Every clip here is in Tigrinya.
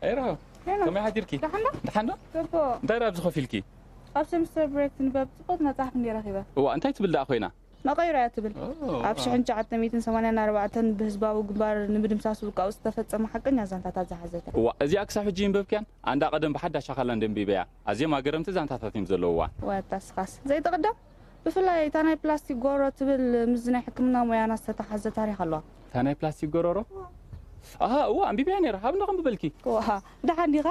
ኣይራኸብ። ሄሎ። ከመይ ሓዲርኪ? ደሓን ዶ? ደሓን ዶ? ጽቡቕ። እንታይ ደኣ ኣብዚ ኮፍ ኢልኪ? ኣብ ሴምስተር ብሬክ ትንበብ ጽቡቕ መጽሓፍ እንድየ ረኺበ። እዋ፣ እንታይ ትብል ደኣ ኮይና? መቐይሮ እያ ትብል። ኦ፣ ኣብ እዋ። ሽሕን ትሽዓተ ሚእትን ሰማንያን ኣርባዕተን ብህዝባዊ ግንባር ንምድምሳስ ውቃኡ ዝተፈጸመ ሓቀኛ ዛንታታት ዝሓዘት እያ። እዋ፣ እዚኣ ክሳብ ሕጂ ይንበብክያን? ኣንዳ ቀደም ብሓዳሽ ኣኻላ እንደንቢበያ። ኣዝዮም ኣገረምቲ ዛንታታት እዮም ዘለውዋ። ወታ ስኻስ ዘይትቕደም? ብፍላይ እታ ናይ ፕላስቲክ ጎሮ ትብል ምስ ናይ ሕክምና ሞያና ዝተተሓዘ ታሪኽ ኣለዋ። እታ ናይ ፕላስቲክ ጎሮሮ? ኣሃ፣ እዋ፣ ኣንቢበያ ነይረ። ሃብ እንዶ ከንብበልኪ። እዋ፣ ደሓን ዲኻ?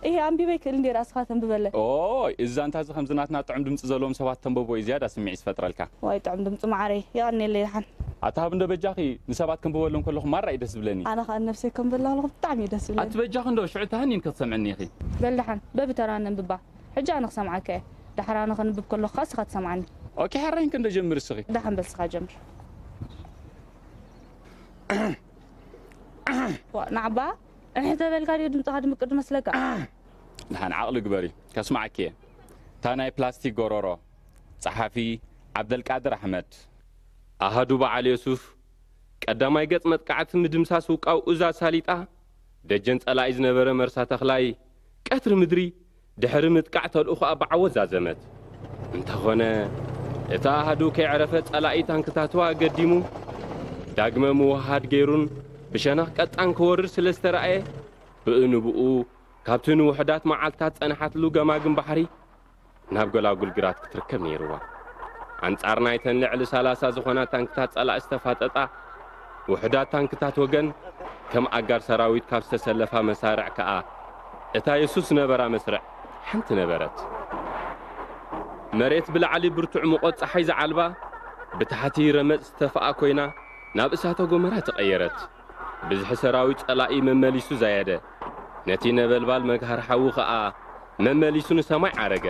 እሂ፣ ኣንቢበ ይክእል እንድየ፣ ራስኻ ተንብበለይ። ኦይ፣ እዚ ዛንታ እዚ ከምዚ ናትና ጥዑም ድምጺ ዘለዎም ሰባት ተንበቦ እዩ ዝያዳ ስምዒት ዝፈጥረልካ። ዋይ፣ ጥዑም ድምጺ መዓረይ፣ የቐንየለይ ደሓን። ኣታ ሃብ እንዶ በጃኺ፣ ንሰባት ከንብበሎም ከለኹ ማራ እዩ ደስ ዝብለኒ። ኣነ ኸኣ ንነብሰይ ከንብበላ ከለኹ ብጣዕሚ እዩ ደስ ዝብለኒ። ኣቲ በጃኺ እንዶ ሽዑ እታ ሃኒን ክትሰምዕኒ ኢኺ። በል ደሓን፣ በብተራ ነንብባ። ሕጂ ኣነ ክሰምዓካ እየ። ደሓር ኣነ ከንብብ ከለኹ ኸኣ ንስኻ ትሰምዓኒ። ኦኬ፣ ሕራይ እንከ እንዶ ጀምር እስኺ። ደሓን በል ንስኻ ጀምር። ዋ፣ ናዕባ፣ እሕ ተበልካ ድዩ ድምጽኻ ድምቅር ዝመስለካ? ደሓን ዓቕሊ ግበሪ፣ ከስምዓኪ እየ። እታ ናይ ፕላስቲክ ጎሮሮ። ጸሓፊ፣ ዓብደልቃድር ኣሕመድ። ኣሃዱ በዓል የሱፍ፣ ቀዳማይ ገጽ መጥቃዕቲ ምድምሳስ ውቃው እዝ ኣሳሊጣ፣ ደጀን ጸላኢ ዝነበረ መርሳ ተኽላይ፣ ቀትሪ ምድሪ፣ ድሕሪ ምጥቃዕ ተልእኾኣ ብዓወት ዛዘመት። እንተኾነ፣ እቲ ኣሃዱ ከየዕረፈ ጸላኢ ታንክታቱ ኣገዲሙ፣ ዳግመ ምውህሃድ ገይሩን ብሸነኽ ቀጣን ክወርድ ስለ ዝተራእየ፣ ብእንብኡ ካብቲ ንውሑዳት መዓልታት ጸንሓትሉ ገማግም ባሕሪ ናብ ጎላጉል ግራት ክትርከብ ነይርዋ። ኣንጻር ናይተን ልዕሊ ሰላሳ ዝኾና ታንክታት ጸላኢ ዝተፋጠጣ ውሑዳት ታንክታት ወገን፣ ከም ኣጋር ሰራዊት ካብ ዝተሰለፋ መሳርዕ ከኣ፣ እታ የሱስ ዝነበራ መስርዕ ሓንቲ ነበረት። መሬት ብላዕሊ ብርቱዕ ሙቐት ጸሓይ ዝዓልባ፣ ብታሕቲ ረመጽ ዝተፍኣ ኮይና፣ ናብ እሳተ ጎመራ ተቐየረት። ብዝሒ ሰራዊት ጸላኢ መመሊሱ ዛየደ። ነቲ ነበልባል መግሃር ሓዊ ኸኣ መመሊሱ ንሰማይ ዓረገ።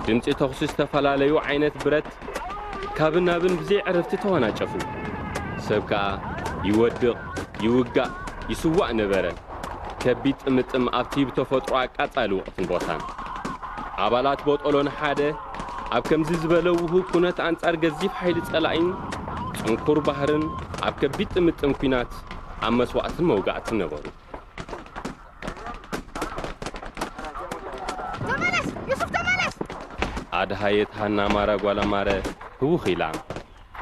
ድምጺ ተኹሲ ዝተፈላለዩ ዓይነት ብረት ካብን ናብን ብዘይ ዕረፍቲ ተወናጨፉ። ሰብ ከኣ ይወድቕ፣ ይውጋእ፣ ይስዋእ ነበረ። ከቢድ ጥምጥም ኣብቲ ብተፈጥሮ ኣቃጻሊ ወቕትን ቦታን። ኣባላት ቦጦሎኒ ሓደ ኣብ ከምዚ ዝበለ ውሁብ ኩነት ኣንጻር ገዚፍ ሓይሊ ጸላኢን ጽንኩር ባህርን ኣብ ከቢድ ጥምጥም ኲናት ኣብ መስዋእትን መውጋእትን ነበሩ። ተመለስ! ዩሱፍ፣ ተመለስ! ኣድሃየት ሃና ማረ ጓላ ማረ ህውኽ ኢላ።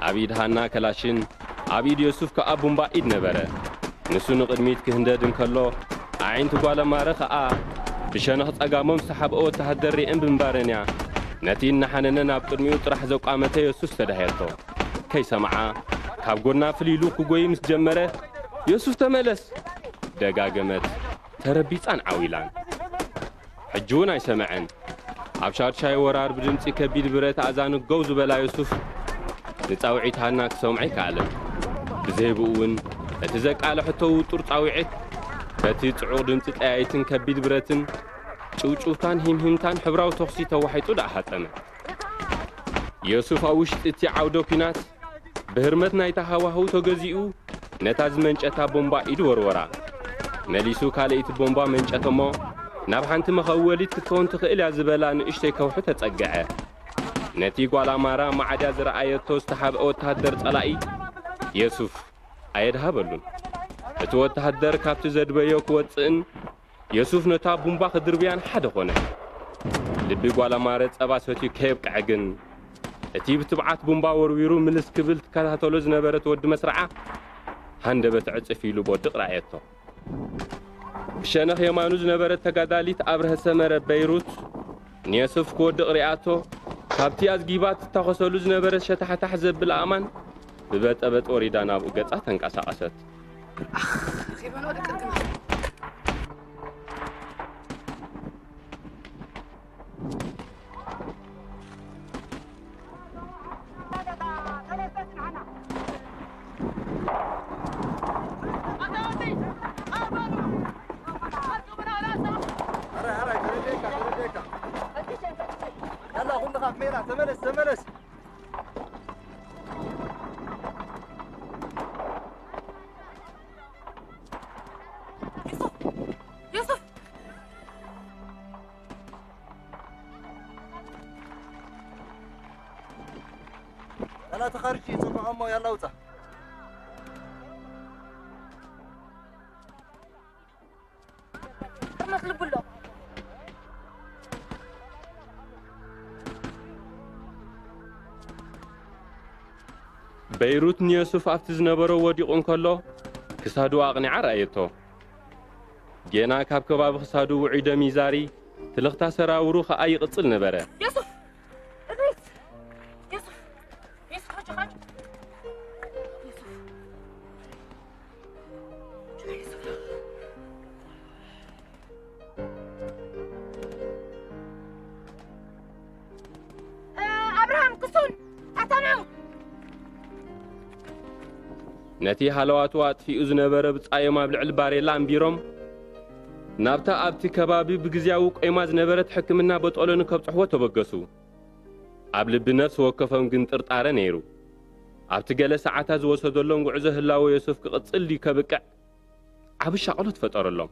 ኣብ ኢድ ሃና ከላሽን ኣብ ኢድ ዮሱፍ ከኣ ቡምባ ኢድ ነበረ። ንሱ ንቕድሚት ክህንደድ እንከሎ፣ ኣዒንቲ ጓለ ማረ ኸኣ ብሸነኽ ጸጋሞም ዝተሓብአ ወተሃደር ርእየን ብምንባረን'ያ ነቲ እናሓነነ ናብ ቅድሚኡ ጥራሕ ዘቋመተ ዮሱፍ ተዳህየቶ። ከይሰምዓ፣ ካብ ጎና ፍልይሉ ክጎይ ምስ ጀመረ፣ "ዮሱፍ ተመለስ!" ደጋገመት። ተረቢጻን ዓው ኢላን። ሕጂ እውን ኣይሰምዐን። ኣብ ሻድሻይ ወራር ብድምጺ ከቢድ ብረት ኣእዛኑ ገው ዝበላ ዮሱፍ፣ ንጻውዒት ሃና ክሰምዖ ኣይከኣለን። ብዘይብኡ እውን፣ እቲ ዘቃልሐቶ ውጡር ጻውዒት፣ በቲ ጽዑቕ ድምጺ ጠያይትን ከቢድ ብረትን፣ ጭውጭውታን ሂምሂምታን ሕብራዊ ተኹሲ ተዋሒጡ ደኣ ሃጠመ። ዮሱፍ ኣብ ውሽጢ እቲ ዓውደ ኲናት፣ ብህርመት ናይታ ሃዋህው ተገዚኡ፣ ነታ ዝመንጨታ ቦምባ ኢዱ ወርወራ። መሊሱ ካልኣይቲ ቦምባ መንጨተ'ሞ፣ ናብ ሓንቲ መኸወሊት ክትከውን ትኽእል እያ ዝበላ ንእሽተይ ከውሒ ተጸግዐ። ነቲ ጓል ኣማራ ማዕድያ ዝረኣየቶ ዝተሓብአ ወተሃደር ጸላኢ፣ የሱፍ ኣየድሃበሉን። እቲ ወተሃደር ካብቲ ዘድበዮ ክወጽእን፣ የሱፍ ነታ ቡምባ ክድርብያን ሓደ ኾነ። ልቢ ጓል ኣማረ ጸባ ሰትዩ ከየብቅዐ ግን፣ እቲ ብትብዓት ቡምባ ወርዊሩ ምልስ ክብል ትከታተሎ ዝነበረት ወዲ መስርዓ፣ ሃንደበት ዕጽፍ ኢሉ ብወድቕ ረኣየቶ። ብሸነኽ የማኑ ዝነበረት ተጋዳሊት ኣብርሀ ሰመረ በይሩት፣ ንየሱፍ ክወድቕ ሪኣቶ፣ ካብቲ ኣዝጊባ ትታኾሰሉ ዝነበረት ሸታሕታሕ ዘብል ኣእማን ብበጠበጥ ወሪዳ ናብኡ ገጻ ተንቀሳቐሰት። ኣኽ፣ ረኺበን ወደቀት ግን። ሕራይ፣ ሕራይ፣ ተረዲኤካ፣ ተረዲኤካ። ያላ፣ ኩልኻ ሜላ፣ ተመለስ፣ ተመለስ። ዮሱፍ! ዮሱፍ! ያላ ተኻርጂ፣ ጽቡቕ እሞ፣ ያላ ውጻ። ክልብሎ። በይሩት ንዮሱፍ ኣብቲ ዝነበሮ ወዲቑ እንከሎ ክሳዱ ኣቕኒዓ ረኣየቶ። ጌና ካብ ከባቢ ክሳዱ ውዑይ ደም ይዛሪ፣ ትልኽታ ሰራውሩ ኸኣ ይቕጽል ነበረ። የሱፍ! እድሪስ! የሱፍ! የሱፍ! ሓጂ፣ ሓጂ! የሱፍ! ኣብርሃም ክሱን ኣታናው። ነቲ ሃለዋቱ ኣጥፊኡ ዝነበረ ብጻዮም ኣብ ልዕሊ ባሬላ ኣንቢሮም፣ ናብታ ኣብቲ ከባቢ ብግዝያዊ ቆይማ ዝነበረት ሕክምና በጦሎኒ ከብጽሕዎ ተበገሱ። ኣብ ልቢ ነፍሲ ወከፎም ግን ጥርጣረ ነይሩ። ኣብቲ ገለ ሰዓታት ዝወሰደሎም ጉዕዞ ህላወ ዮሱፍ ክቕጽል ድዩ ከብቅዕ ዓቢ ሻቕሎት ፈጠረሎም።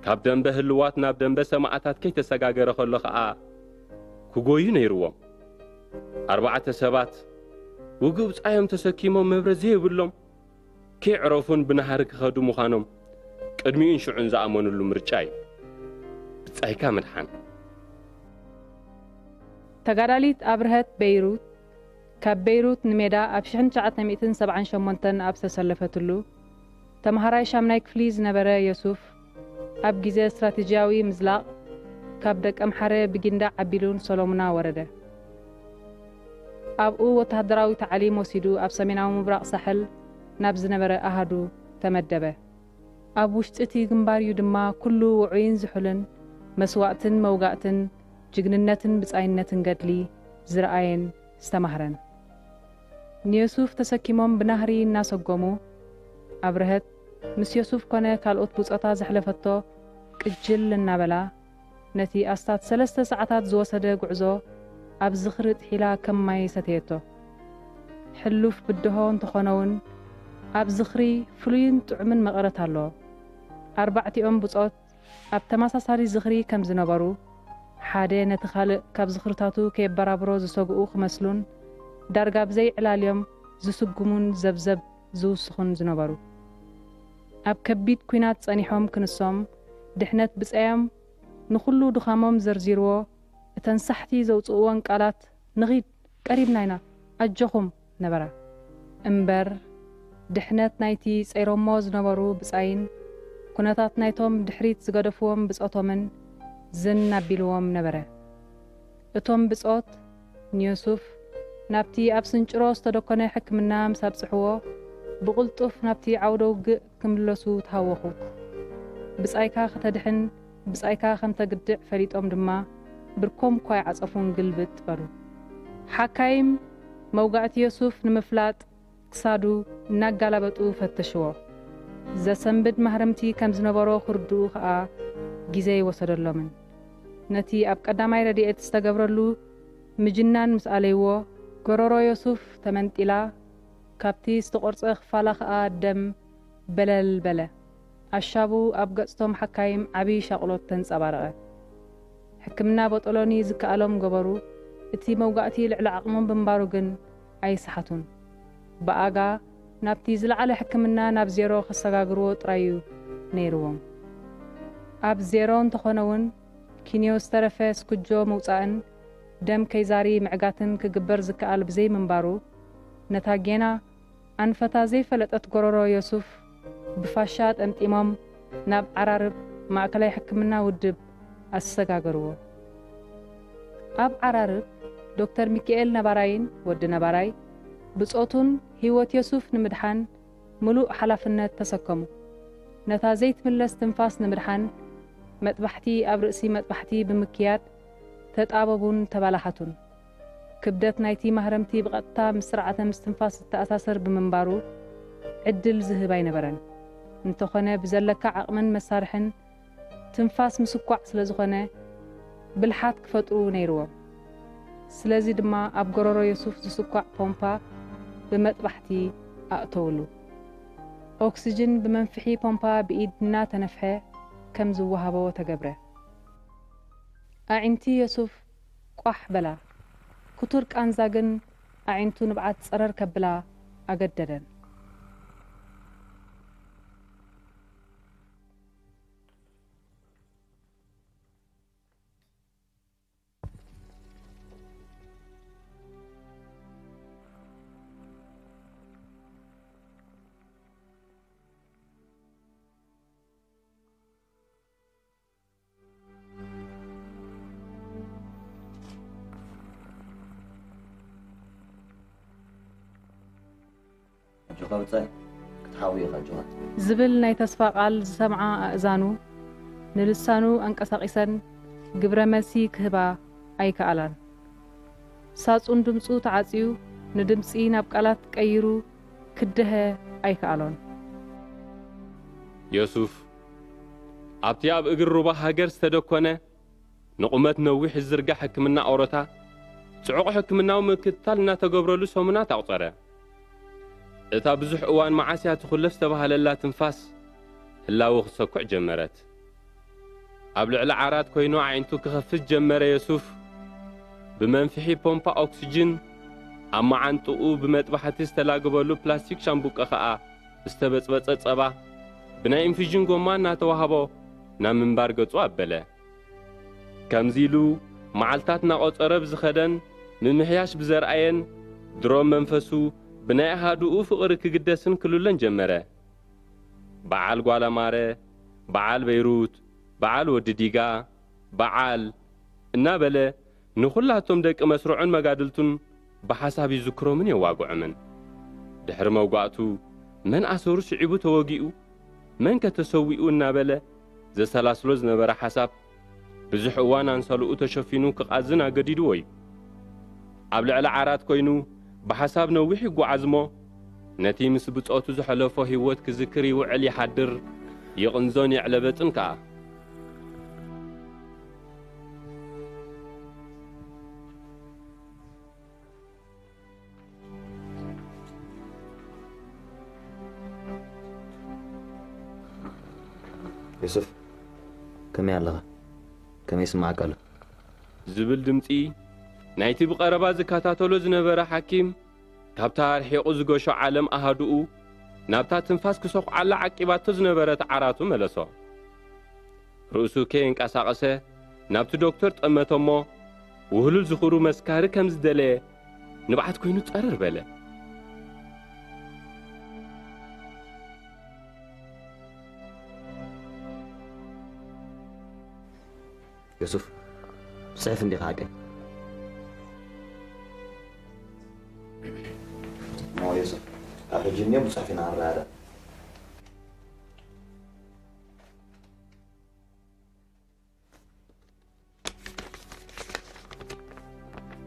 ካብ ደንበ ህልዋት ናብ ደንበ ሰማእታት ከይተሰጋገረ ከሎ ኸኣ ክጎዩ ነይርዎም። ኣርባዕተ ሰባት ውግእ ብጻዮም ተሰኪሞም መብረ ዘይብሎም ከይዕረፉን ብናህሪ ክኸዱ ምዃኖም ቅድሚኡን ሽዑን ዝኣመኑሉ ምርጫ እዩ። ብጻይካ ምድሓን። ተጋዳሊት ኣብርሀት በይሩት ካብ በይሩት ንሜዳ ኣብ ሽሕን ትሽዓተ ሚእትን ሰብዓን ሸሞንተን ኣብ ዝተሰለፈትሉ፣ ተምሃራይ ሻምናይ ክፍሊ ዝነበረ ዮሱፍ፣ ኣብ ግዜ ስትራቴጂያዊ ምዝላቕ፣ ካብ ደቀምሓረ ብጊንዳዕ ኣቢሉ ንሶሎሙና ወረደ። ኣብኡ ወተሃደራዊ ታዕሊም ወሲዱ ኣብ ሰሜናዊ ምብራቕ ሳሕል ናብ ዝነበረ ኣሃዱ ተመደበ። ኣብ ውሽጢ እቲ ግንባር እዩ ድማ ኩሉ ውዑይን ዝሑልን መስዋእትን መውጋእትን ጅግንነትን ብጻይነትን ገድሊ ዝረኣየን ዝተማህረን። ንዮሱፍ ተሰኪሞም ብናህሪ እናሰጎሙ፣ ኣብርሀት ምስ ዮሱፍ ኮነ ካልኦት ብጾታ ዘሕለፈቶ ቅጅል እናበላ፣ ነቲ ኣስታት ሰለስተ ሰዓታት ዝወሰደ ጉዕዞ ኣብ ዝኽሪ ጥሒላ ከም ማይ ሰተየቶ። ሕሉፍ ብድሆ እንተኾነውን፣ ኣብ ዝኽሪ ፍሉይን ጥዑምን መቐረት ኣለዎ። ኣርባዕቲኦም ብጾት ኣብ ተመሳሳሊ ዝኽሪ ከም ዝነበሩ፣ ሓደ ነቲ ካልእ ካብ ዝኽርታቱ ከየበራብሮ ዝሰግኡ ክመስሉን ዳርጋ ብዘይ ዕላልዮም ዝስጉሙን ዘብዘብ ዝውስኹን ዝነበሩ። ኣብ ከቢድ ኲናት ጸኒሖም ክንሶም፣ ድሕነት ብጻዮም ንኹሉ ድኻሞም ዘርዚርዎ፣ እተን ሳሕቲ ዘውጽእወን ቃላት፣ "ንኺድ፣ ቀሪብና ኢና፣ ኣጆኹም" ነበራ። እምበር፣ ድሕነት ናይቲ ጸይሮሞ ዝነበሩ ብጻይን፣ ኩነታት ናይቶም ድሕሪት ዝገደፍዎም ብጾቶምን ዝን ኣቢልዎም ነበረ። እቶም ብጾት፣ ንዮሱፍ ናብቲ ኣብ ስንጭሮ ዝተደኮነ ሕክምና ምስ ኣብጽሕዎ፣ ብቕልጡፍ ናብቲ ዓውደ ውግእ ክምለሱ ተሃወኹ። ብጻይካ ከተድሕን ብጻይካ ከም ተግድዕ ፈሊጦም ድማ፣ ብርኮም እኳ ይዓጸፉን ግልብጥ በሉ። ሓካይም መውጋእቲ ዮሱፍ ንምፍላጥ ክሳዱ እናጋላበጡ ፈተሽዎ። ዘሰንብድ ማህረምቲ ከም ዝነበሮ ክርድኡ ኸኣ ግዜ ኣይወሰደሎምን። ነቲ ኣብ ቀዳማይ ረድኤት ዝተገብረሉ ምጅናን ምስ ኣለይዎ፣ ጎረሮ ዮሱፍ ተመንጢላ፣ ካብቲ ዝተቖርጸ ክፋላ ኸኣ ደም በለል በለ። ኣሻቡ ኣብ ገጽቶም ሓካይም ዓቢ ሻቕሎት ተንጸባረቐ። ሕክምና ቦጦሎኒ ዝከኣሎም ገበሩ፣ እቲ መውጋእቲ ልዕሊ ዓቕሞም ብምንባሩ ግን ኣይሰሓቱን። ብኣጋ ናብቲ ዝለዓለ ሕክምና ናብ ዜሮ ከሰጋግርዎ ጥራይ እዩ ነይርዎም። ኣብ ዜሮ እንተኾነ እውን፣ ኪንዮ ዝተረፈ ስኩጆ ምውጻእን ደም ከይዛሪ ምዕጋትን ክግበር ዝከኣል ብዘይምንባሩ፣ ነታ ጌና ኣንፈታ ዘይፈለጠት ጎረሮ ዮሱፍ ብፋሻ ጠምጢሞም ናብ ዓራርብ ማእከላይ ሕክምና ውድብ ኣሰጋገርዎ። ኣብ ዓራርብ ዶክተር ሚኪኤል ነባራይን ወዲ ነባራይ ብጾቱን ህይወት ዮሱፍ ንምድሓን ምሉእ ሓላፍነት ተሰከሙ። ነታ ዘይትምለስ ትንፋስ ንምድሓን መጥባሕቲ ኣብ ርእሲ መጥባሕቲ ብምክያድ ተጣበቡን ተባላሓቱን። ክብደት ናይቲ ማህረምቲ ብቐጥታ ምስ ስርዓተ ምስትንፋስ ዝተኣሳሰር ብምንባሩ ዕድል ዝህብ ኣይነበረን። እንተኾነ ብዘለካ ዓቕምን መሳርሕን ትንፋስ ምስኳዕ ስለ ዝኾነ ብልሓት ክፈጥሩ ነይርዎም። ስለዚ ድማ ኣብ ጎረሮ ዮሱፍ ዝስኳዕ ፖምፓ ብመጥባሕቲ ኣእተውሉ። ኦክስጅን ብመንፍሒ ፖምፓ ብኢድ እናተነፍሐ ከም ዝወሃቦ ተገብረ። ኣዒንቲ ዮሱፍ ቋሕ በላ። ክቱር ቃንዛ ግን ኣዒንቱ ንብዓት ጸረር ከብላ ኣገደደን። ካብ ጸ ክትሓዊ ኢኻ ጆሃን። ዝብል ናይ ተስፋ ቃል ዝሰምዓ ኣእዛኑ ንልሳኑ ኣንቀሳቒሰን ግብረ መልሲ ክህባ ኣይከኣላን። ሳጹን ድምጹ ተዓጽዩ ንድምጺ ናብ ቃላት ቀይሩ ክደሀ ኣይከኣሎን። ዮሱፍ ኣብቲ ኣብ እግሪ ሩባ ሃገር ዝተደኮነ ንቑመት ነዊሕ ዝዝርጋሕ ሕክምና ኦሮታ ጽዑቕ ሕክምናዊ ምክትታል እናተገብረሉ ሰሙናት ኣቑጸረ። እታ ብዙሕ እዋን መዓስ እያ ትኹለፍ ዝተባህለላ ትንፋስ ህላወ ክትሰኩዕ ጀመረት። ኣብ ልዕሊ ዓራት ኮይኑ ኣዒንቱ ክኸፍት ጀመረ ዮሱፍ። ብመንፍሒ ፖምፓ ኦክስጅን ኣብ መዓንጥኡ ብመጥባሕቲ ዝተላግበሉ ፕላስቲክ ሻምቡቀ ኸኣ ዝተበጽበጸ ጸባ ብናይ ኢንፊዥን ጎማ እናተዋህቦ ናብ ምንባር ገጹ ኣበለ። ከምዚ ኢሉ መዓልታት እናቖጸረ ብዝኸደን ምምሕያሽ ብዘርኣየን ድሮ መንፈሱ ብናይ ኣሃዱኡ ፍቕሪ ክግደስን ክልሎን ጀመረ። በዓል ጓል ኣማረ፣ በዓል በይሩት፣ በዓል ወዲ ዲጋ፣ በዓል እናበለ ንኹላቶም ደቂ መስርዑን መጋድልቱን ብሓሳብ ይዝክሮምን የዋግዖምን። ድሕሪ መውጋእቱ መን ኣሰሩ ስዒቡ ተወጊኡ፣ መን ከ ተሰዊኡ እናበለ ዘሰላስሎ ዝነበረ ሓሳብ ብዙሕ እዋን ኣንሳልኡ ተሸፊኑ ክቓዝን ኣገዲድዎ እዩ። ኣብ ልዕሊ ዓራት ኮይኑ ብሓሳብ ነዊሕ ይጓዓዝ እሞ ነቲ ምስ ብጾቱ ዘሕለፎ ህይወት ክዝክር ይውዕል ይሓድር፣ ይቕንዞን የዕለበጥን ከኣ። ዮሱፍ፣ ከመይ ኣለኻ? ከመይ ይስምዓካ ኣሎ? ዝብል ድምጺ ናይቲ ብቐረባ ዝከታተሎ ዝነበረ ሓኪም ካብታ ኣርሒቑ ዝገሾ ዓለም ኣሃዱኡ ናብታ ትንፋስ ክሰኹዓላ ዓቂባቶ ዝነበረት ዓራቱ መለሶ። ርእሱ ከየንቀሳቐሰ ናብቲ ዶክተር ጠመተ እሞ ውህሉል ዝኽሩ መስካሪ ከም ዝደለየ ንብዓት ኮይኑ ጸረር በለ። ዮሱፍ፣ ጽሕፍ እንዲኻ ሓቀይ? እሞ ዮሱፍ፣ ካብ ሕጂ እኒኦ ብጽሑፍ ኢና ንረዳዳእ።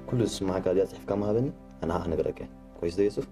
ኩሉ ዝስማዓካ ድያ ጽሒፍካ ምሃበኒ፣ ኣነ ኸዓ ክነግረካ እየ። ኮይስ ዶ ዮሱፍ?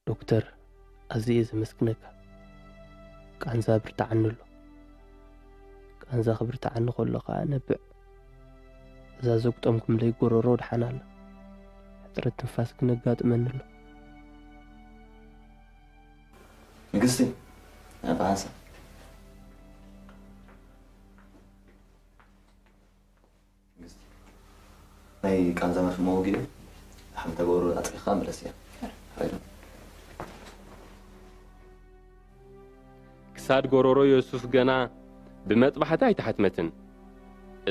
ዶክተር፣ ኣዝየ ዘመስግነካ። ቃንዛ ብርትዓኒ ኣሎ። ቃንዛ ክብርትዓኒ ከሎ ከኣ ነብዕ። እዛ ዘጉጠምኩምለይ ጎረሮ ድሓን ኣላ። ሕጽረት ትንፋስ ግን የጋጥመኒ ኣሎ። ንግስቲ፣ ናይ ብሓንሳብ። ናይ ቃንዛ መርፍእ መወጊኡ ሓምተ ጎሮ ኣጥሪኻ ምለስ እያ። ሓይሉ። ክሳድ ጎሮሮ ዮሱፍ ገና ብመጥባሕቲ ኣይተሓትመትን።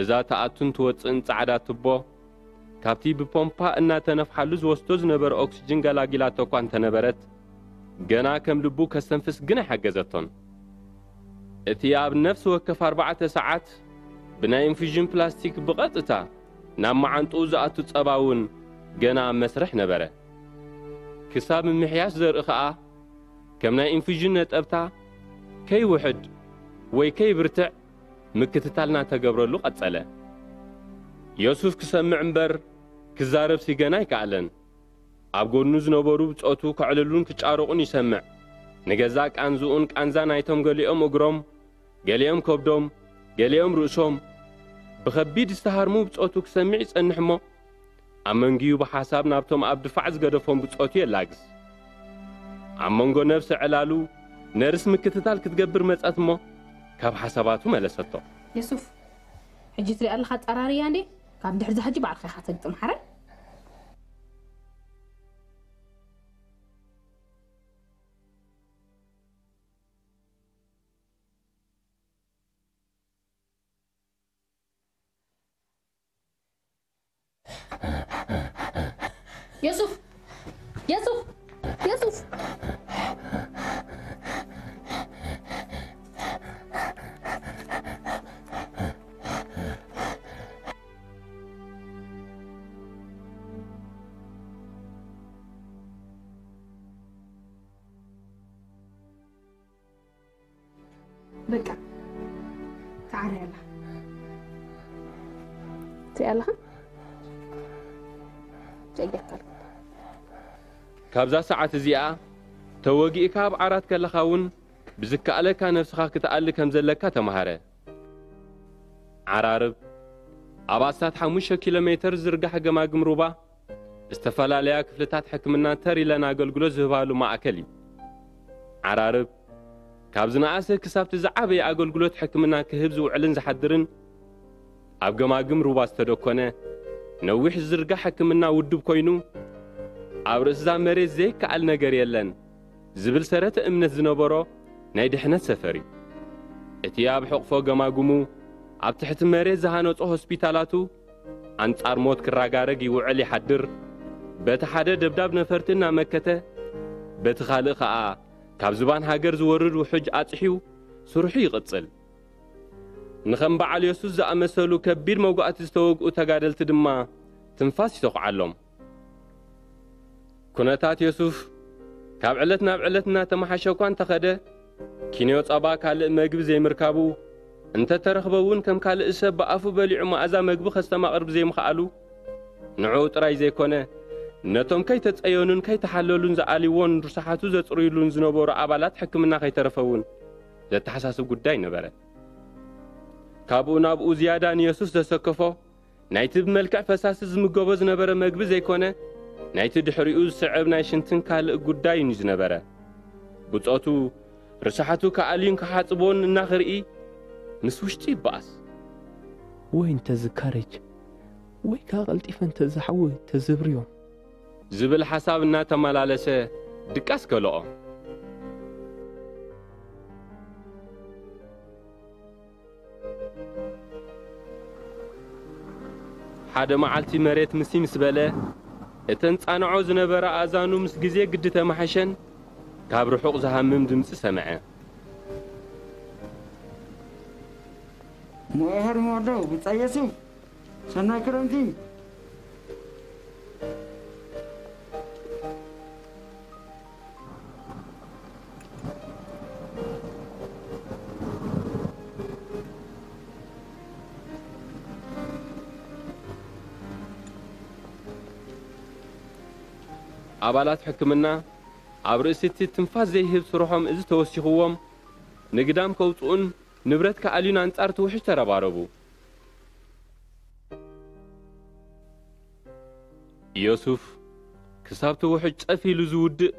እዛ ትኣቱን ትወጽእን ጻዕዳ ትቦ ካብቲ ብፖምፓ እናተነፍሓሉ ዝወስዶ ዝነበረ ኦክስጅን ገላጊላቶ እኳ እንተነበረት፣ ገና ከም ልቡ ከስተንፍስ ግን ኣይሓገዘቶን። እቲ ኣብ ነፍሲ ወከፍ ኣርባዕተ ሰዓት ብናይ ኢንፊዥን ፕላስቲክ ብቐጥታ ናብ መዓንጥኡ ዝኣቱ ጸባ እውን ገና ኣብ መስርሕ ነበረ። ክሳብ ምምሕያሽ ዘርኢ ኸኣ ከም ናይ ኢንፊዥን ነጠብታ ከይውሕድ ወይ ከይብርትዕ ምክትታል እናተገብረሉ ቀጸለ። ዮሱፍ ክሰምዕ እምበር ክዛረብ ሲገና ኣይከኣለን። ኣብ ጎድኑ ዝነበሩ ብጾቱ ከዕልሉን ክጫረቑን ይሰምዕ። ንገዛእ ቃንዝኡን ቃንዛ ናይቶም ገሊኦም እግሮም፣ ገሊኦም ከብዶም፣ ገሊኦም ርእሶም ብኸቢድ ዝተሃርሙ ብጾቱ ክሰምዕ ይጸንሕ እሞ፣ ኣብ መንጊኡ ብሓሳብ ናብቶም ኣብ ድፋዕ ዝገደፎም ብጾቱ የላግስ። ኣብ መንጎ ነብሲ ዕላሉ ነርስ ምክትታል ክትገብር መጸት እሞ፣ ካብ ሓሳባቱ መለሰቶ። የሱፍ፣ ሕጂ ትሪኣ ኣለኻ ኣጻራርያ እንዴ? ካብ ድሕሪ ሕጂ ባዕልኻ ኢኻ ተግጥም ሓራይ። የሱፍ! የሱፍ! የሱፍ! በቃ ተዓርያ ኣላ። ትሪኣ ኣለኻ? ጨጊርካ ኣለኻ። ካብዛ ሰዓት እዚኣ ተወጊእካ ኣብ ዓራት ከለኻ እውን ብዝከኣለካ ነብስኻ ክትኣሊ ከም ዘለካ ተማሃረ። ዓራርብ ኣብ ኣስታት ሓሙሽተ ኪሎ ሜተር ዝርጋሕ ገማግም ሩባ ዝተፈላለያ ክፍልታት ሕክምና ተር ኢለን ኣገልግሎት ዝህባሉ ማእከል እዩ። ዓራርብ ካብ ዝነኣሰ ክሳብቲ ዝዓበየ ኣገልግሎት ሕክምና ክህብ ዝውዕልን ዝሓድርን ኣብ ገማግም ሩባ ዝተደኮነ ነዊሕ ዝዝርጋሕ ሕክምና ውድብ ኮይኑ ኣብ ርእስዛ መሬት ዘይከኣል ነገር የለን ዝብል ሰረተ እምነት ዝነበሮ ናይ ድሕነት ሰፈር እዩ። እቲ ኣብ ሕቕፎ ገማግሙ ኣብ ትሕቲ መሬት ዝሃነጾ ሆስፒታላቱ ኣንጻር ሞት ክራጋረግ ይውዕል ይሓድር፣ በቲ ሓደ ደብዳብ ነፈርቲ እናመከተ፣ በቲ ካልእ ኸኣ ካብ ዝባን ሃገር ዝወርድ ውሑጅ ኣጽሕዩ ስርሑ ይቕጽል። ንኸም በዓል የሱስ ዝኣመሰሉ ከቢድ መውጋእቲ ዝተወግኡ ተጋደልቲ ድማ ትንፋስ ይተኹዓሎም። ኩነታት የሱፍ ካብ ዕለት ናብ ዕለት እናተመሓሸ እኳ እንተኸደ፣ ኪንዮ ጸባ ካልእ መግቢ ዘይምርካቡ፣ እንተተረኽበ እውን ከም ካልእ ሰብ ብኣፉ በሊዑ መኣዛ መግቢ ከስተማቕር ብዘይምኽኣሉ፣ ንዕኡ ጥራይ ዘይኮነ፣ ነቶም ከይተጸየኑን ከይተሓለሉን ዝኣልይዎን ርሱሓቱ ዘጽርዩሉን ዝነበሩ ኣባላት ሕክምና ከይተረፈ እውን ዘተሓሳስብ ጉዳይ ነበረ። ካብኡ ናብኡ ዝያዳ ንየሱስ ዘሰከፎ፣ ናይቲ ብመልክዕ ፈሳሲ ዝምገቦ ዝነበረ መግቢ ዘይኮነ፣ ናይቲ ድሕሪኡ ዝስዕብ ናይ ሽንትን ካልእ ጉዳይን እዩ ዝነበረ። ብጾቱ ርሳሓቱ ክኣልዩን ክሓጽብዎን እናኽርኢ ምስ ውሽጡ ይበኣስ። ወይ እንተዝካረጅ ወይ ከኣ ቀልጢፈ እንተዝሓዊ ተዝብርዮም። ዝብል ሓሳብ እናተመላለሰ ድቃስ ከልኦ። ሓደ መዓልቲ መሬት ምሲ ምስ በለ፣ እተን ጻንዖ ዝነበራ ኣእዛኑ ምስ ግዜ ግዲ ተማሕሸን፣ ካብ ርሑቕ ዝሃምም ድምጺ ሰምዐ። ሞኤ ሀርሚ ወደው ብጻየሱ ሰናይ ክረምቲ። ኣባላት ሕክምና ኣብ ርእሲ እቲ ትንፋስ ዘይህብ ስርሖም እዚ ተወሲኽዎም፣ ንግዳም ከውጽኡን ንብረት ክኣልዩን ኣንጻር እቲ ውሕጅ ተረባረቡ። ዮሱፍ ክሳብ እቲ ውሕጅ ጸፍ ኢሉ ዝውድእ፣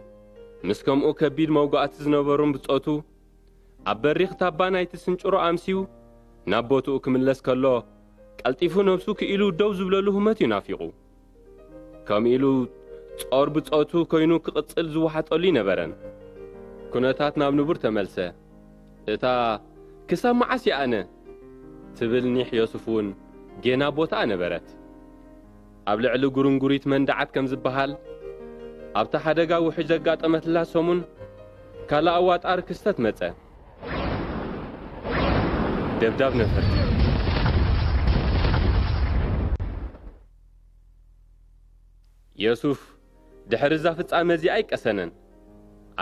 ምስ ከምኡ ከቢድ መውጋእቲ ዝነበሮም ብጾቱ፣ ኣብ በሪኽ ታባ ናይቲ ስንጭሮ ኣምስዩ ናብ ቦትኡ ክምለስ ከሎ፣ ቀልጢፉ ነብሱ ክኢሉ ደው ዝብለሉ ህሞት እዩ ናፊቑ። ከምኡ ኢሉ ጾር ብጾቱ ኮይኑ ክቕጽል ዝወሓጠሉ ኣይነበረን። ኩነታት ናብ ንቡር ተመልሰ። እታ "ክሳብ መዓስ እየ ኣነ?" ትብል ኒሕ ዮሱፍ እውን ጌና ቦታኣ ነበረት። ኣብ ልዕሊ ጉርንጉሪት መንደዓት ከም ዝበሃል፣ ኣብታ ሓደጋ ውሕጅ ዘጋጠመትላ ሰሙን፣ ካልእ ኣዋጣሪ ክስተት መጸ። ደብዳብ ነፈርቲ። ዮሱፍ ድሕሪ እዛ ፍጻመ እዚኣ ኣይቀሰነን።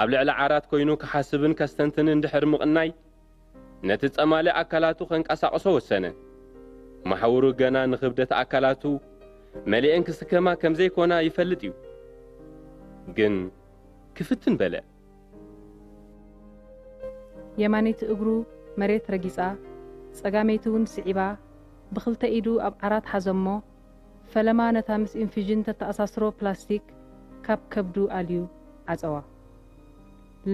ኣብ ልዕሊ ዓራት ኮይኑ ክሓስብን ከስተንትንን ድሕሪ ምቕናይ፣ ነቲ ጸማሊ ኣካላቱ ከንቀሳቕሶ ወሰነ። መሓውሩ ገና ንኽብደት ኣካላቱ መሊኤን ክስከማ ከም ዘይኮና ይፈልጥ እዩ። ግን ክፍትን በለ። የማነይቲ እግሩ መሬት ረጊጻ፣ ጸጋመይቲ እውን ስዒባ፣ ብኽልተ ኢዱ ኣብ ዓራት ሓዘ እሞ፣ ፈለማ ነታ ምስ ኢንፊዥን ተተኣሳስሮ ፕላስቲክ ካብ ከብዱ ኣልዩ ዓጸዋ።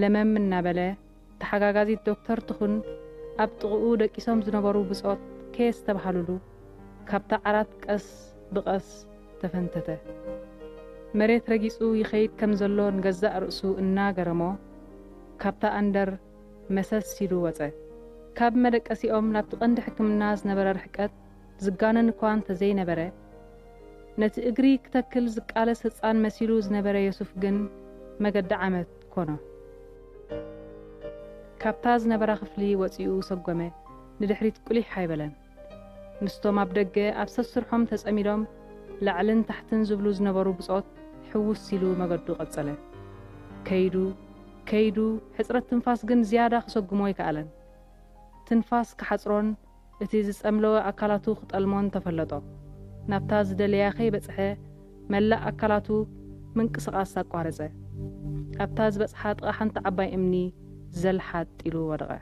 ለመም እናበለ፣ ተሓጋጋዚት ዶክተር ትኹን ኣብ ጥቕኡ ደቂሶም ዝነበሩ ብጾት ከየስተብሃሉሉ፣ ካብታ ዓራት ቀስ ብቐስ ተፈንተተ። መሬት ረጊጹ ይኸይድ ከም ዘሎ ንገዛእ ርእሱ እናገረሞ፣ ካብታ ኣንደር መሰስ ኢሉ ወጸ። ካብ መደቀሲኦም ናብቲ ቀንዲ ሕክምና ዝነበረ ርሕቀት ዝጋነን እኳ እንተዘይነበረ፣ ነቲ እግሪ ክተክል ዝቃለስ ህጻን መሲሉ ዝነበረ ዮሱፍ ግን መገዲ ዓመት ኮኖ። ካብታ ዝነበራ ክፍሊ ወጺኡ ሰጎመ፣ ንድሕሪት ቁሊሕ ኣይበለን። ምስቶም ኣብ ደገ ኣብ ሰስርሖም ተጸሚዶም ላዕልን ታሕትን ዝብሉ ዝነበሩ ብጾት ሕውስ ኢሉ መገዱ ቀጸለ። ከይዱ፣ ከይዱ፣ ሕጽረት ትንፋስ ግን ዝያዳ ክሰጉሞ ኣይከኣለን። ትንፋስ ክሓጽሮን እቲ ዝጸምለወ ኣካላቱ ክጠልሞን ተፈለጦ። ናብታ ዝደለያ ከይበጽሐ፣ መላእ ኣካላቱ ምንቅስቓስ ኣቋረጸ። ኣብታ ዝበጽሓ ጥቓ ሓንቲ ዓባይ እምኒ ዘልሓጥ ኢሉ ወደቐ።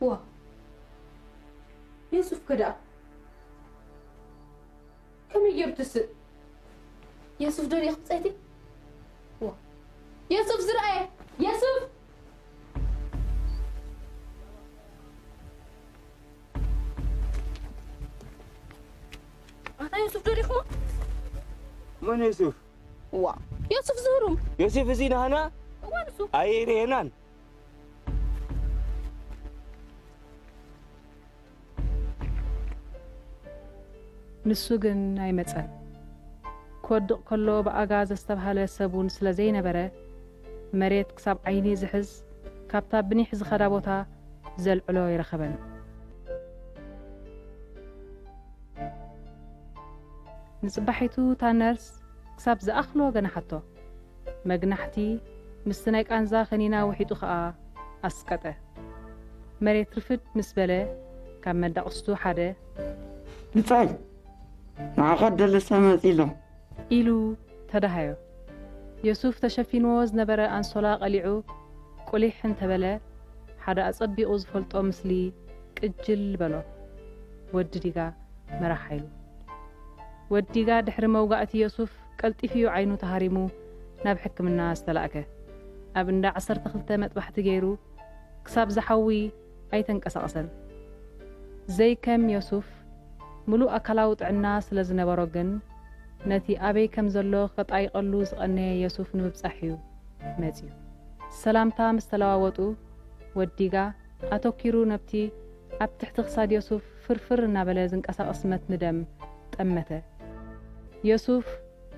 ዋ፣ የሱፍ ከ ደኣ ከመይ ገይሩ ትስእ? የሱፍ ዶ ደኣ ክብጸቲ? ዋ፣ የሱፍ ዝረኣየ! የሱፍ! ኣታ የሱፍ ዶ ዲኹሞ? መን የሱፍ? ዋ፣ የሱፍ ዝህሩም። የሱፍ እዚ ናህና? እዋ፣ ንሱ። ኣይርእየናን። ንሱ ግን ኣይመጸን። ክወድቕ ከሎ ብኣጋ ዘስተብሃለ ሰብ እውን ስለ ዘይነበረ፣ መሬት ክሳብ ዓይኒ ዝሕዝ፣ ካብታ ብኒሕ ዝኸዳ ቦታ ዘልዕሎ ኣይረኸበን። ንጽባሒቱ እታ ነርስ ክሳብ ዝኣኽሎ ገናሓቶ። መግናሕቲ ምስቲ ናይ ቃንዛ ከኒና ውሒጡ ኸኣ ኣስቀጠ። መሬት ርፍድ ምስ በለ፣ ካብ መዳቕስቱ ሓደ፣ "ብጻይ፣ ንዓኻ ደለሰ መጺ ኣሎ" ኢሉ ተዳሃዮ። የሱፍ ተሸፊንዎ ዝነበረ ኣንሶላ ቀሊዑ ቁሊሕ እንተበለ፣ ሓደ ኣጸቢቑ ዝፈልጦ ምስሊ ቅጅል በሎ። ወዲ ዲጋ መራሕ ሓይሉ። ወዲ ዲጋ ድሕሪ መውጋእቲ የሱፍ ቀልጢፉ እዩ ዓይኑ ተሃሪሙ ናብ ሕክምና ዝተላእከ። ኣብ እንዳ ዓሰርተ ክልተ መጥባሕቲ ገይሩ ክሳብ ዝሓዊ ኣይተንቀሳቐሰን። ዘይከም የሱፍ ምሉእ ኣካላዊ ጥዕና ስለ ዝነበሮ ግን፣ ነቲ ኣበይ ከም ዘሎ ከጣይቐሉ ዝቐነየ የሱፍ ንምብጻሕ እዩ መጺኡ። ሰላምታ ምስ ተለዋወጡ፣ ወዲ ዲጋ ኣተኲሩ ነብቲ ኣብ ትሕቲ ክሳድ ዮሱፍ ፍርፍር እናበለ ዝንቀሳቐስ መትኒ ደም ጠመተ። ዮሱፍ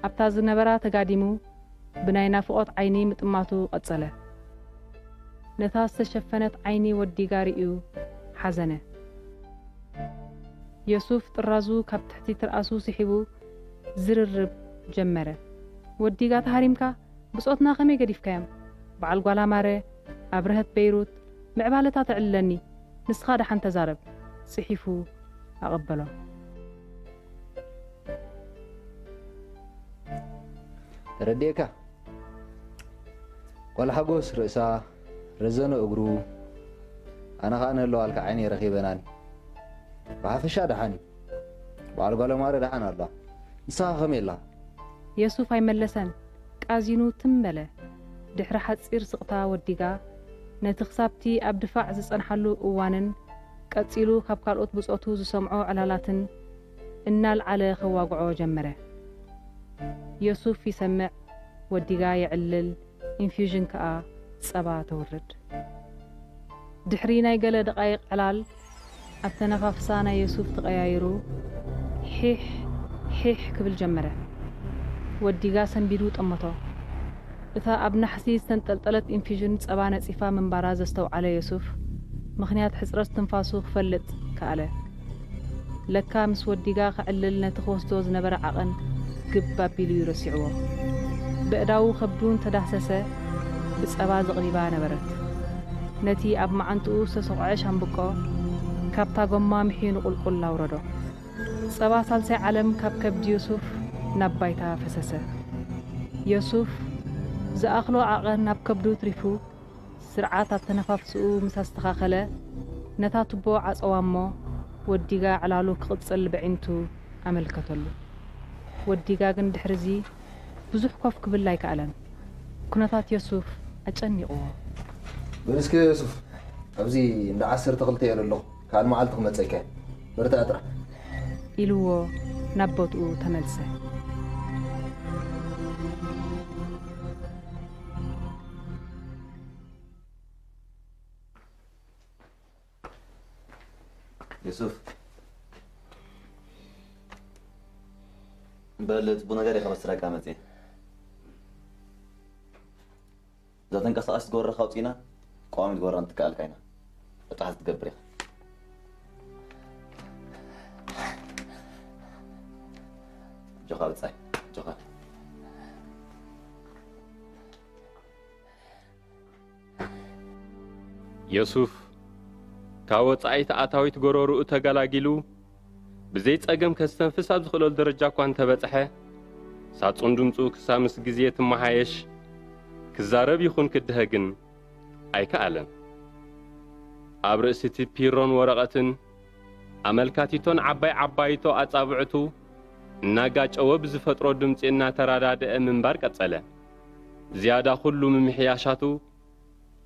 ኣብታ ዝነበራ ተጋዲሙ ብናይ ናፍቖት ዓይኒ ምጥማቱ ቀጸለ። ነታ ዝተሸፈነት ዓይኒ ወዲ ዲጋ ርእዩ ሓዘነ። ዮሱፍ ጥራዙ ካብ ትሕቲ ትርኣሱ ስሒቡ ዝርርብ ጀመረ። "ወዲ ዲጋ ተሃሪምካ? ብጾትና ከመይ ገዲፍካዮም? በዓል ጓል ኣማረ፣ ኣብርሀት በይሩት፣ ምዕባለታ ተዕልለኒ፣ ንስኻ ደሓን ተዛረብ" ጽሒፉ ኣቐበሎ። ተረዲኤካ? ጓል ሓጎስ ርእሳ፣ ረዘነ እግሩ፣ ኣነ ኸኣ ንህለዋልካ ዓይነይ ረኺበናን። ብሓፈሻ ደሓን እዩ። በዓል ጓል ኣማረ ደሓን ኣላ። ንስኻ ከመይ ኣላ? የሱፍ ኣይመለሰን። ቃዚኑ ትም በለ። ድሕሪ ሓጺር ስቕታ ወዲ ዲጋ፣ ነቲ ክሳብቲ ኣብ ድፋዕ ዝጸንሓሉ እዋንን ቀጺሉ ካብ ካልኦት ብጾቱ ዝሰምዖ ዕላላትን እናልዓለ ከዋግዖ ጀመረ። ዮሱፍ ይሰምዕ፣ ወዲ ዲጋ የዕልል፣ ኢንፊውዥን ከኣ ጸባ ተውርድ። ድሕሪ ናይ ገለ ደቓይቕ ዕላል፣ ኣተነፋፍሳ ናይ ዮሱፍ ተቐያይሩ፣ ሒሕ ሒሕ ክብል ጀመረ። ወዲ ዲጋ ሰንቢዱ ጠመቶ። እታ ኣብ ናሕሲ ዝተንጠልጠለት ኢንፊውዥን ጸባ ነጺፋ ምንባራ ዘስተውዓለ ዮሱፍ፣ ምኽንያት ሕጽረት ትንፋሱ ክፈልጥ ከኣለ። ለካ ምስ ወዲ ዲጋ ከዕልል ነቲ ክወስዶ ዝነበረ ዓቐን ግብ ኣቢሉ እዩ ረሲዕዎ። በእዳዉ ከብዱ እንተዳህሰሰ፣ ብጸባ ዘቕሊባ ነበረት። ነቲ ኣብ መዓንጥኡ ዝተሰኹዐ ሻምብቆ፣ ካብታ ጎማ ምሒዩ ንቑልቁል ኣውረዶ። ጸባ ሳልሳይ ዓለም ካብ ከብዲ ዮሱፍ ናብ ባይታ ፈሰሰ። ዮሱፍ ዝኣኽሎ ዓቐን ናብ ከብዱ ትሪፉ፣ ስርዓት ኣተነፋፍስኡ ምስ ኣስተኻኸለ፣ ነታ ቱቦ ዓጸዋ እሞ፣ ወዲ ዲጋ ዕላሉ ክቕጽል ብዒንቱ ኣመልከተሉ። ወዲ ዲጋ ግን ድሕርዚ ብዙሕ ኮፍ ክብል ኣይከኣለን። ኩነታት ዮሱፍ ኣጨኒቕዎ። በል እስከ ዮሱፍ፣ ኣብዚ እንዳ ዓሰርተ ክልተ እየ ዘለኹ። ካልእ መዓልቲ ክመጸካ እየ። በርትዕ ጥራሕ። ኢልዎ ናብ ቦትኡ ተመልሰ። የሱፍ፣ በል ጽቡቕ ነገር እየ ከበስረካ መጽየ። እዛ ተንቀሳቐሲት ጎረኻ ኣውጺእና ቀዋሚት ጎረኻ ንትከኣልካ ኢና። እጣ ክትገብር ኢኻ። ጆኻ ብጻይ፣ ጆኻ። የሱፍ ካብ ወጻኢት ኣታዊት ጎረርኡ ተገላጊሉ ብዘይ ጸገም ከስተንፍስ ኣብ ዝኽእለሉ ደረጃ እኳ እንተበጽሐ፣ ሳጹን ድምጹ ክሳብ ምስ ግዜ ትመሓየሽ ክዛረብ ይኹን ክድሀ ግን ኣይከኣለን። ኣብ ርእሲ እቲ ፒሮን ወረቐትን ኣመልካቲቶን ዓባይ ዓባይቶ ኣጻብዕቱ እናጋጨወ ብዝፈጥሮ ድምጺ እናተራዳድአ ምንባር ቀጸለ። ዝያዳ ኩሉ ምምሕያሻቱ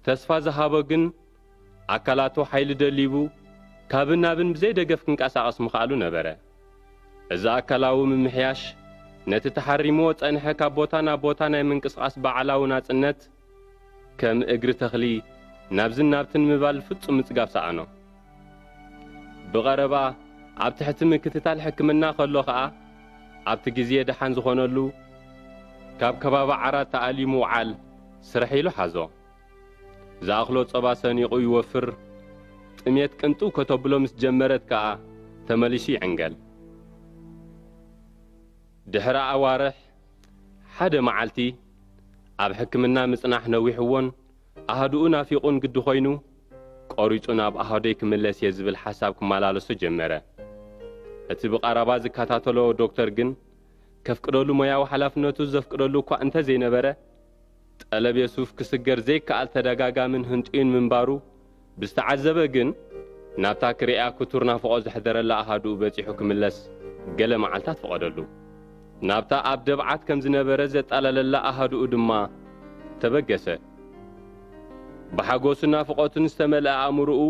ተስፋ ዝሃቦ ግን ኣካላቱ ሓይሊ ደሊቡ ካብን ናብን ብዘይ ደገፍ ክንቀሳቐስ ምኽኣሉ ነበረ። እዚ ኣካላዊ ምምሕያሽ ነቲ ተሓሪምዎ ጸንሐ ካብ ቦታ ናብ ቦታ ናይ ምንቅስቓስ በዓላዊ ናጽነት ከም እግሪ ተኽሊ ናብዝን ናብትን ምባል ፍጹም ምጽጋብ ሰኣኖ። ብቐረባ ኣብ ትሕቲ ምክትታል ሕክምና ከሎ ኸኣ ኣብቲ ግዜ ደሓን ዝኾነሉ ካብ ከባቢ ዓራት ተኣልዩ ምውዓል ስርሕ ኢሉ ሓዞ። ዝኣኽሎ ጸባ ሰኒቑ ይወፍር፣ ጥሜት ቅንጥው ከተብሎ ምስ ጀመረት ከኣ ተመሊሱ ይዕንገል። ድሕሪ ኣዋርሕ ሓደ መዓልቲ ኣብ ሕክምና ምጽናሕ ነዊሕዎን ኣሃዱኡ ናፊቑን ግዲ ኮይኑ፣ ቆሪጹ ናብ ኣሃዶይ ክምለስ እየ ዝብል ሓሳብ ክመላለሶ ጀመረ። እቲ ብቐረባ ዝከታተሎ ዶክተር ግን ከፍቅደሉ ሞያዊ ሓላፍነቱ ዘፍቅደሉ እኳ እንተ ዘይነበረ፣ ጠለብ የሱፍ ክስገር ዘይከኣል ተደጋጋምን ህንጡይን ምንባሩ ብዝተዓዘበ ግን፣ ናብታ ክርእያ ክቱር ናፍቖት ዘሕደረላ ኣሃዱኡ በጺሑ ክምለስ ገለ መዓልታት ፈቐደሉ። ናብታ ኣብ ደብዓት ከም ዝነበረ ዘጠላለላ ኣሃዱኡ ድማ ተበገሰ። ብሓጎስን ናፍቖትን ዝተመልአ ኣእምሮኡ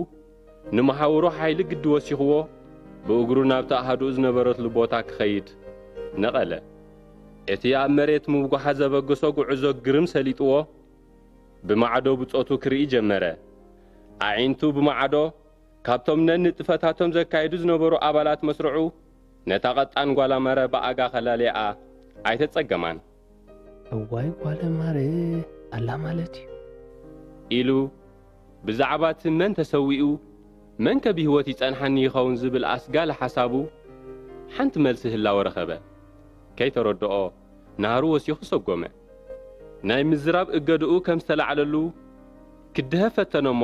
ንመሓውሩ ሓይሊ ግዲ ወሲኽዎ፣ ብእግሩ ናብቲ ኣሃዱኡ ዝነበረትሉ ቦታ ክኸይድ ነቐለ። እቲ ኣብ መሬት ምብጓሓ ዘበገሶ ጉዕዞ ግርም ሰሊጥዎ፣ ብማዕዶ ብጾቱ ክርኢ ጀመረ። ኣዒንቱ ብማዕዶ ካብቶም ነንጥፈታቶም ዘካይዱ ዝነበሩ ኣባላት መስርዑ፣ ነታ ቐጣን ጓል ኣማረ ብኣጋ ከላልያኣ ኣይተጸገማን። እዋይ ጓል ኣማረ ኣላ ማለት እዩ። ኢሉ ብዛዕባ እቲ መን ተሰዊኡ፣ መንከ ብህይወት ይጸንሓኒ ይኸውን ዝብል ኣስጋሊ ሓሳቡ፣ ሓንቲ መልሲ ህላወ ረኸበ። ከይተረድኦ፣ ናህሩ ወሲኹ ሰጎመ። ናይ ምዝራብ እገድኡ ከም ዝተላዕለሉ ክድሀ ፈተነ እሞ፣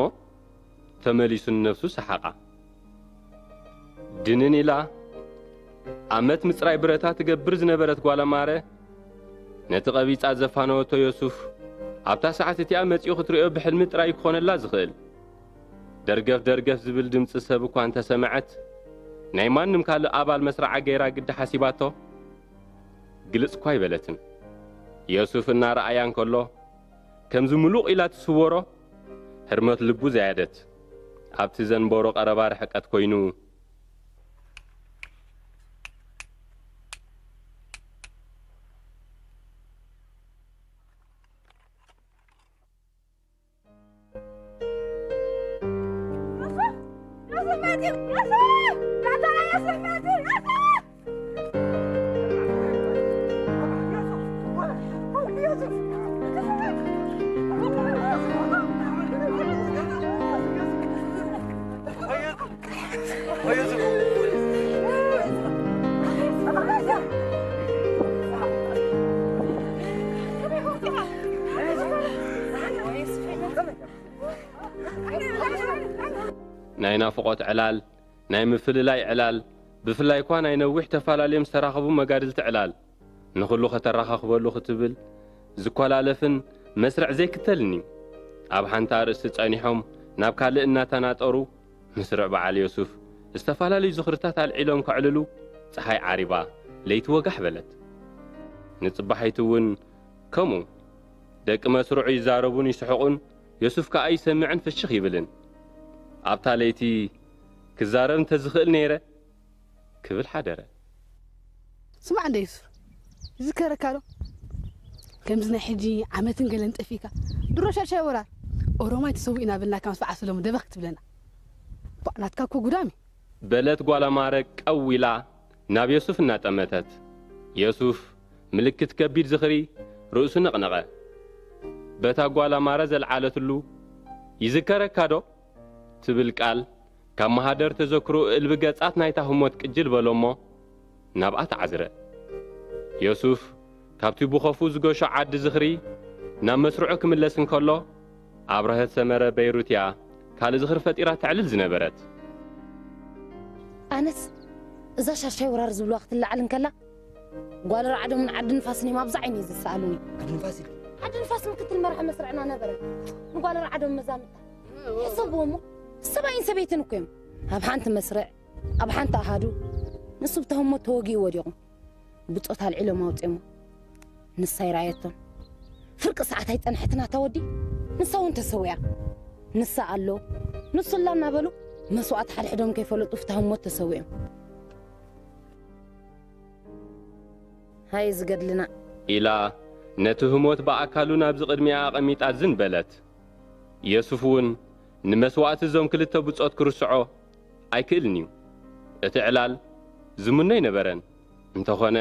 ተመሊሱ ንነብሱ ሰሓቓ። ድንን ኢላ፣ ኣመት ምጽራይ ብረታ ትገብር ዝነበረት ጓል ኣማረ፣ ነቲ ቀቢጻ ዘፋነወቶ ዮሱፍ፣ ኣብታ ሰዓት እቲኣ መጺኡ ክትርእዮ ብሕልሚ ጥራይ ክኾነላ ዝኽእል። ደርገፍ ደርገፍ ዝብል ድምጺ ሰብ እኳ እንተሰምዐት፣ ናይ ማንም ካልእ ኣባል መስርዓ ገይራ ግዲ ሓሲባቶ፣ ግልጽ እኳ ኣይበለትን። ዮሱፍ እናረኣያ እንከሎ፣ ከምዚ ምሉቕ ኢላ ትስወሮ፣ ህርመት ልቡ ዘያደት። ኣብቲ ዘንበሮ ቀረባ ርሕቀት ኮይኑ፣ ናይ ናፍቖት ዕላል፣ ናይ ምፍልላይ ዕላል፣ ብፍላይ እኳ ናይ ነዊሕ ተፋላልዮም ዝተራኸቡ መጋድልቲ ዕላል፣ ንኹሉ ከተራኻኽበሉ ክትብል ዝኮላለፍን መስርዕ ዘይክተልን እዩ። ኣብ ሓንቲ ኣርእስቲ ጸኒሖም ናብ ካልእ እናተናጠሩ፣ ምስርዕ በዓል ዮሱፍ ዝተፈላለዩ ዝኽርታት ኣልዒሎም ከዕልሉ፣ ጸሓይ ዓሪባ፣ ለይቲ ወጋሕ በለት። ንጽባሒቱ እውን ከምኡ። ደቂ መስርዑ ይዛረቡን ይስሕቑን፣ ዮሱፍ ከኣ ይሰምዕን ፍሽኽ ይብልን። ኣብታ ለይቲ ክዛረብ እንተዝኽእል ነይረ ክብል ሓደረ። ስማዕ እንደ ዩሱፍ፣ ይዝከረካ ዶ? ከምዚ ናይ ሕጂ ዓመትን ገለን ጠፊእካ፣ ድሮ ሻሻይ ወራር ኦሮማይ ተሰዊእና በልና ካብ መስፍዓ ሰለሙ ደበኽ ክትብለና። ባዕ ናትካ እኮ ጉዳም እዩ። በለት ጓል ኣማረ ቀው ኢላ ናብ ዮሱፍ እናጠመተት። ዮሱፍ ምልክት ከቢድ ዝኽሪ ርእሱ ነቕነቐ። በታ ጓል ኣማረ ዘልዓለትሉ፣ ይዝከረካ ዶ? ትብል ቃል ካብ ማህደር ተዘክሮ እልቢ ገጻት ናይታ ህሞት ቅጅል በሎ እሞ ናብኣ ተዓዝረ። ዮሱፍ ካብቲ ብኸፉ ዝገሾ ዓዲ ዝኽሪ ናብ መስርዑ ክምለስ እንከሎ ኣብረሀት ሰመረ በይሩት እያ ካልእ ዝኽሪ ፈጢራ ተዕልል ዝነበረት። ኣነስ እዛ ሻሻይ ወራር ዝብልዋ ክትለዓል እንከላ ጓል ራዕዶምን ዓዲ ንፋስን እዮም ኣብዛ ዓይነይ ዝሰኣሉኒ። ዓዲ ንፋስ ኢሉ ዓዲ ንፋስ ምክትል መራሒ መስርዕና ነበረ። ንጓል ራዕዶም መዛምታ ሕሰብዎ እሞ ሰብኣይን ሰበይትን እኮ እዮም። ኣብ ሓንቲ መስርዕ ኣብ ሓንቲ ኣሃዱ ንሱ ብተህሞት ተወጊኡ ወዲቑ ብጾት ኣልዒሎም ኣውፅሞ ንሳ ይረኣየቶም። ፍርቂ ሰዓት ኣይፀንሐትን ኣታ ወዲ ንሳ እውን ተሰዊኣ። ንሳ ኣሎ ንሱ ኣላ እናበሉ መስዋእቲ ሓድሕዶም ከይፈለጡ ብተህሞት ተሰዊኦም። ሃይ ዝገድልና ኢላ ነቲ ህሞት ብኣካሉ ናብዚ ቅድሚኣ ኣቐሚጣ ዝን በለት። የሱፍ እውን ንመስዋእቲ እዞም ክልተ ብጾት ክርስዖ ኣይክእልን እዩ። እቲ ዕላል ዝምኖ ኣይነበረን። እንተኾነ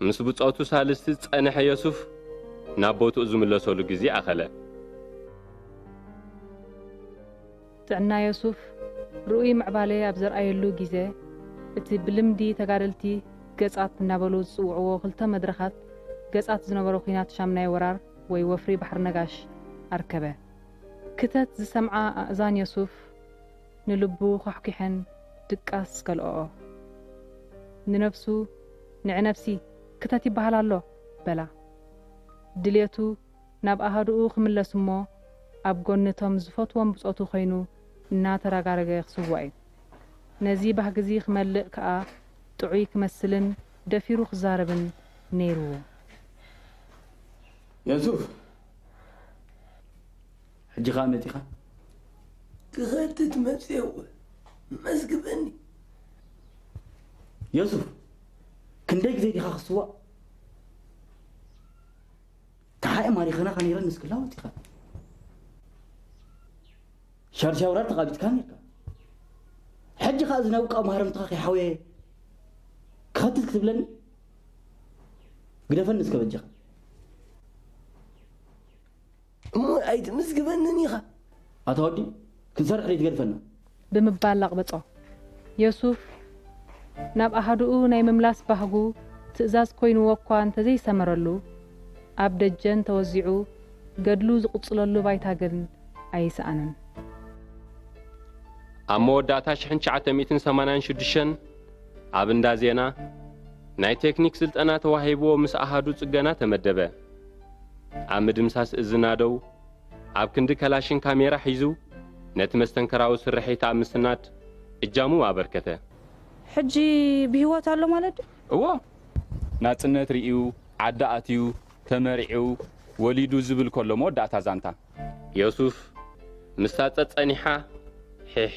ምስ ብጾቱ ሳልስቲ ዝጸንሐ የሱፍ ናብ ቦትኡ ዝምለሰሉ ግዜ ኣኸለ። ጥዕና የሱፍ ርኡይ ምዕባለ ኣብ ዘርኣየሉ ግዜ፣ እቲ ብልምዲ ተጋደልቲ ገጻት እናበሉ ዝጽውዕዎ ክልተ መድረኻት ገጻት ዝነበሮ ኲናት ሻምናይ ወራር ወይ ወፍሪ ባሕሪ ነጋሽ ኣርከበ። ክተት ዝሰምዓ ኣእዛን የሱፍ ንልቡ ኳሕኲሐን ድቃስ ከልኦኦ። ንነብሱ፣ ንዒ ነብሲ፣ ክተት ይበሃል ኣሎ በላ። ድልየቱ ናብ ኣሃዱኡ ክምለስ እሞ ኣብ ጎኒ እቶም ዝፈትዎም ብጾቱ ኮይኑ እናተራጋረገ ክስዋእ እዩ። ነዚ ባህጊዚ ክመልእ ከኣ ጥዑይ ክመስልን ደፊሩ ክዛረብን ነይርዎ። የሱፍ፣ ሕጂ ኸኣ መጺኻ? ክኸትት መጽየ እወ፣ መዝግበኒ። የሱፍ፣ ክንደይ ግዜ ዲኻ ክስዋእ? ተሓኤ ማሪኸናኻ ነይረን ንስክላ ወጺኻ። ሻድሻይ ወራር ተቓቢጽካ ነይርካ። ሕጂ ኸኣ እዚ ናይ ውቃ ማህረምትኻ ከይሓውየ ክኸትት ክትብለኒ? ግደፈኒ እስከ በጃኻ። እሞ ኣይትምዝግበንን ኢኻ። ኣታ ወዲ፣ ክንሰርሕ ደይትገድፈና? ብምባል ኣቕበጾ። የሱፍ ናብ ኣሃዱኡ ናይ ምምላስ ባህጉ ትእዛዝ ኮይንዎ እኳ እንተዘይሰመረሉ፣ ኣብ ደጀን ተወዚዑ ገድሉ ዝቕጽለሉ ባይታ ግን ኣይሰኣነን። ኣብ መወዳእታ ሽሕን ትሽዓተ ሚእትን ሰማንያን ሽዱሽተን ኣብ እንዳ ዜና ናይ ቴክኒክ ስልጠና ተዋሂብዎ ምስ ኣሃዱ ጽገና ተመደበ። ኣብ ምድምሳስ እዝና ደው ኣብ ክንዲ ከላሽን ካሜራ ሒዙ ነቲ መስተንከራዊ ስርሒት ኣብ ምስናድ እጃሙ ኣበርከተ። ሕጂ ብህይወት ኣሎ ማለት ድዩ? እዎ፣ ናጽነት ርእዩ፣ ዓዲ ኣትዩ፣ ተመሪዑ፣ ወሊዱ ዝብል ከሎ መወዳእታ ዛንታ። ዮሱፍ ምስታ ጸጸኒሓ ሒሕ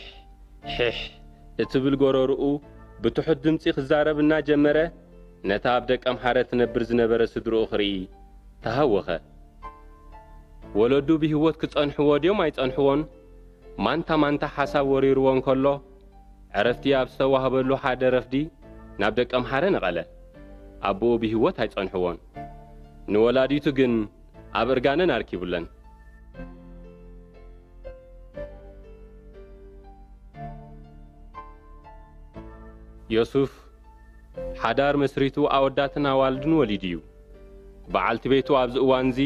ሒሕ እትብል ጎረርኡ ብትሑት ድምጺ ክዛረብ እናጀመረ ነታ ኣብ ደቀምሓረ ትነብር ዝነበረ ስድርኡ ክርኢ ተሃወኸ። ወለዱ ብህይወት ክጸንሕዎ ድዮም ኣይጸንሕዎን ማንታ ማንታ ሓሳብ ወሪርዎ እንከሎ ዕረፍቲ ኣብ ዝተዋህበሉ ሓደ ረፍዲ ናብ ደቀምሓረ ነቐለ። ኣቦኡ ብህይወት ኣይጸንሕዎን። ንወላዲቱ ግን ኣብ እርጋነን ኣርኪቡለን። ዮሱፍ ሓዳር መስሪቱ ኣወዳትን ኣዋልድን ወሊዱ እዩ። በዓልቲ ቤቱ ኣብዚ እዋንዚ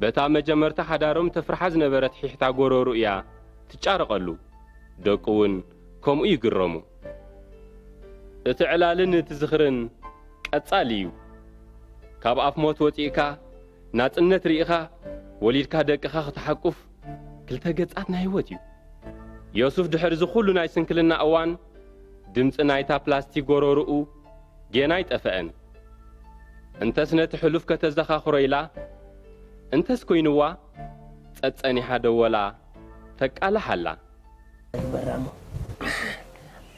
በታ መጀመርታ ሓዳሮም ተፍርሓ ዝነበረት ሒሕታ ጎረሩ እያ ትጫረቐሉ። ደቁ እውን ከምኡ ይግረሙ። እቲ ዕላልን እቲ ዝኽርን ቀጻሊ እዩ። ካብ ኣፍ ሞት ወጺእካ ናጽነት ርኢኻ ወሊድካ ደቅኻ ክትሓቁፍ ክልተ ገጻት ናይ ህይወት እዩ። ዮሱፍ ድሕሪ እዚ ኩሉ ናይ ስንክልና እዋን ድምጺ ናይታ ፕላስቲክ ጎረርኡ ጌና ኣይጠፈአን። እንተስ ነቲ ሕሉፍ ከተዘኻኽሮ ኢላ እንተስ ኮይንዋ ጸጸኒሓ ደወላ ተቃልሕ ኣላ። ግበራ እሞ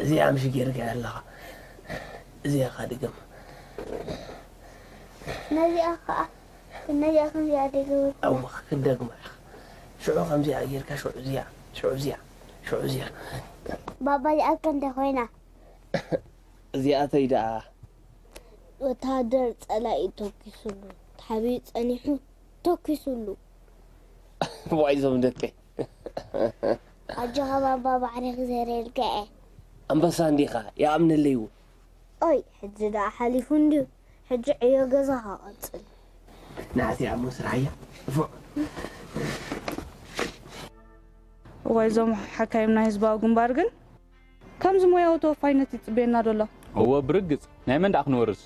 እዚኣ ምሽ ጌርካ ኣለኻ። እዚኣ ኻ ድገም። ነዚኣ ከዓ ነዚኣ ከምዚኣ ደገበ ኣብ ክንደግማ ኢኻ። ሽዑ ከምዚኣ ጌርካ ሽዑ እዚኣ ሽዑ እዚኣ ሽዑ እዚኣ ባባ እዚኣትከ እንታይ ኮይና? እዚኣተይ ደኣ ወታሃደር ጸላኢ ተኪሱሉ ተሓቢኡ ጸኒሑ ተኪሱሉ። ዋይ ዞም ደቀይ ኣጆኻ ባባ ባዕሪኺ ዘረልካ እየ። ኣንበሳ እንዲኻ ይኣምነለይ እውን ኦይ ሕጂ ደኣ ሓሊፉ እንድዩ። ሕጂ ዕዮ ገዛኻ ቀጽል። ንዓስ እሞ ስራሕ እያ እፎ እዋይ እዞም ሓካይም ናይ ህዝባዊ ግንባር ግን ከምዚ ሞያዊ ተወፋይነት ይፅበየና ዶ ኣሎ? እወ ብርግፅ ናይ መን ደኣ ክንወርስ?